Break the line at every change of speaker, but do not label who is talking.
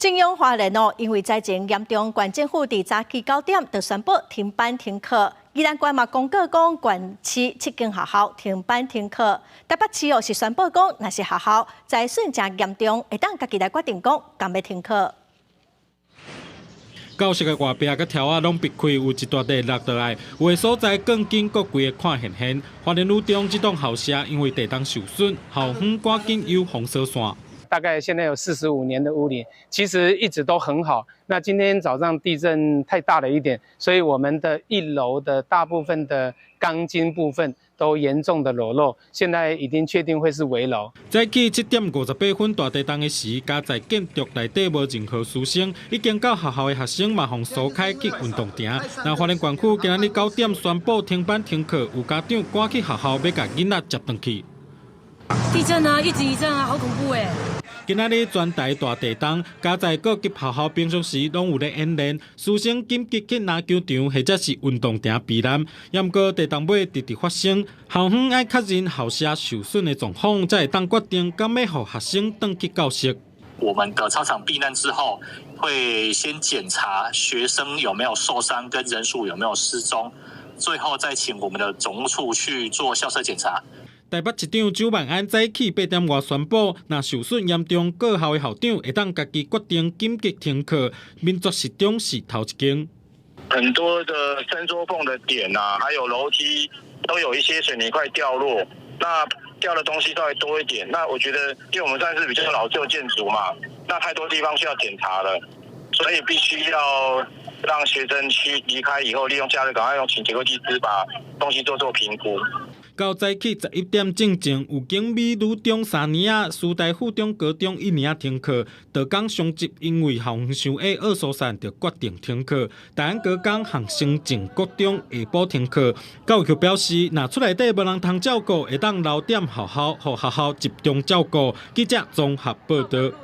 中央花蓮哦，因為災情嚴重，縣政府佇早起9點就宣布停班停課。宜蘭縣嘛公告講，縣市七間學校停班停課。台北市哦是宣布講，若是學校災損誠嚴重，會當家己來決定講，敢欲停課。
教室的外壁佮柱仔攏爿開，有一大塊落落來，有的所在鋼筋閣規个看現現。花蓮女中這棟校舍因為地動受損，校方趕緊有封鎖線。
大概現在有45年的屋齡，其實一直都很好。那今天早上地震太大了一點，所以我們的一樓的大部分的鋼筋部分都嚴重的裸露，現在已經確定會是危樓。
早起7點58分大地動的時，嘉在建築內底無任何師生，已經到學校的學生嘛，予疏開去運動場。那花蓮縣府今仔日九點宣布停班停課，有家長趕去學校欲共囡仔接轉去。
地震啊，一直一震啊，好恐怖欸！
今仔日全台大地動，嘉在各級學校平常時攏有咧演練，師生緊急去籃球場或者是運動場避難。毋過地動尾直直發生，校方愛確認校舍受損的狀況，才會當決定敢欲予學生轉去教室。
我們的操場避難之後，會先檢查學生有沒有受傷，跟人數有沒有失蹤，最後再請我們的總務處去做校舍檢查。
台北市長蔣萬安早起8點外宣布，若受損嚴重，各校的校長會當家己決定緊急停課。民族實中是頭一間。
很多的伸縮縫的點啊，還有樓梯都有一些水泥塊掉落，那掉的東西稍微多一點。那我覺得，因為我們算是比較老舊建築嘛，那太多地方需要檢查了，所以必須要讓學生去離開以後，利用假日趕快用請結構技師把東西做做評估。
到早起11點進前，有景美女中3年仔，師大附中高中1年仔停課。桃江雙集因為校園傷矮愛疏散，就決定停課。大安高工和成正國中下晡停課。教育局表示，若厝內底無人通照顧，會當留踮學校，予學校集中照顧。記者綜合報導。